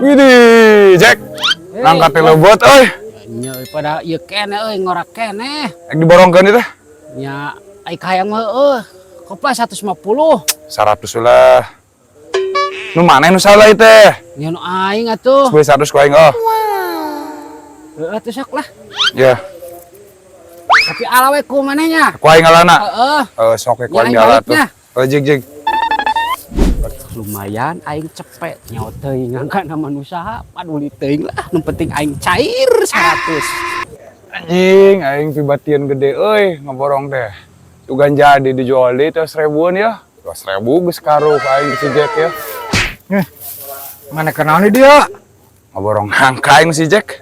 Widih, Jack. Nangka teh lebot euy. Nya euy, pada ieu keneh euy, ngora keneh. Ek diborongkeun ieu teh. Nya ai kahayang mah heueuh. Kopla 150. 100 lah. Nu mana nu salah ieu teh? Nya nu aing atuh. 100 ku aing oh. Heueuh tuh sok lah. Ya, Tapi ala we ku maneh nya. Ku aing ngalana. Heeh. Eh, sok we ku Ya, aing aing diala tuh. baliknya. Oh, jig jig. Lumayan aing cepet nyawa teuing ngangkat nama usaha paduli teuing lah, nu penting aing cair 100. Anjing, aing pibatian gede euy ngaborong teh. Sugan jadi dijual deui teh seribuan ya. 1000 geus karuh aing si Jack ya. Eh, mana kenal nih dia? Ngaborong nangka aing si Jack.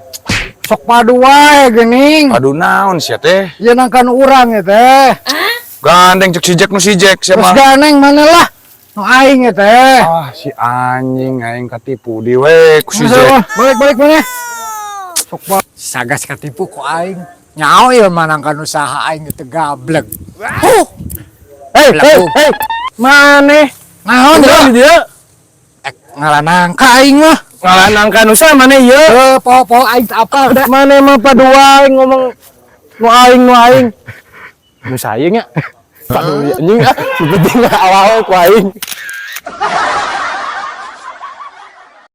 Sok padu wae geuning. Aduh, naon sia teh? Ya nangkan urang ya teh. Gandeng cek si Jack nu si Jack Terus siapa? Gandeng mana lah? Nu aing ya teh. Ah, si anjing, aing katipu di we ku si Masa Jack. mah, balik balik mana? Sok sagas katipu ku aing. Nyao ieu mah nangkan usaha aing teu gablek. Huh. Hei, hei, hei. Maneh? Naon Naon ya? di dieu? Ek ngalah nangka aing mah. Ngalah nangka nu saha maneh ieu? Eh, poho-poho aing teu apal da. Maneh mah padu wae ngomong nu aing, nu aing. Nu saing nya. Padu anjing ah, penting awal ku aing.